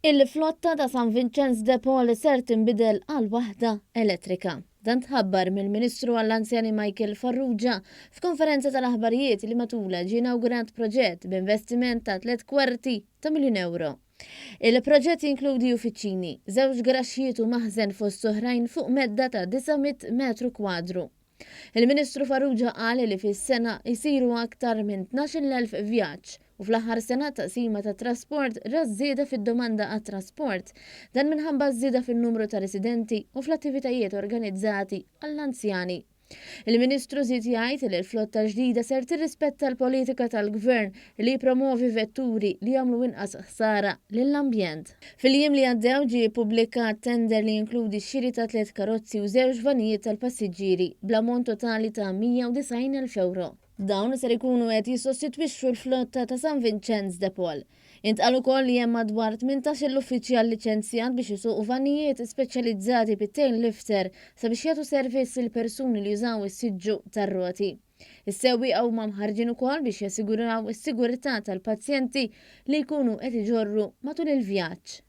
Il-flotta ta' San Vinċenz de Paul ser tinbidel għal waħda elettrika. Dan tħabbar mill-Ministru għall-Anzjani Michael Farrugia f'konferenza tal-aħbarijiet li matulha ġie inawgurat proġett b'investiment ta' 750,000 ewro. Il-proġett jinkludi uffiċini, żewġ garaxxijiet u maħżen fost oħrajn fuq medda ta' 900 metru kwadru. Il-Ministru Farrugia qal li fis-sena jsiru aktar minn 12,000 vjaġġ u fl-aħħar sena t-taqsima tat-trasport rat żieda fid-domanda għat-trasport. Dan minħabba ż-żieda fin-numru ta' residenti u fl-attivitajiet organizzati għall-anzjani. Il-Ministru żied jgħid li l-flotta l-ġdida ser tirrispetta l-politika tal-Gvern li jippromovi vetturi li jagħmlu inqas ħsara lill-ambjent. Fil-jiem li għaddew ġie ppubblikat tender li jinkludi x-xiri ta' tliet karozzi u żewġ vanijiet tal-passiġġieri bl-ammont totali ta' 190,000 ewro. Dawn ser ikunu qed jissostitwixxu l-flotta ta' San Vinċenz de Paul. Intqal ukoll li hemm madwar 18-il uffiċjal liċenzjat biex isuqu vanijiet speċjalizzati bit-tail lifter sabiex jagħtu servizz lil persuni li jużaw is-siġġu tar-roti. Is-sewwieqa huma mħarrġin ukoll biex jassiguraw is-sigurtà tal-pazjenti li jkunu qed iġorru matul il-vjaġġ.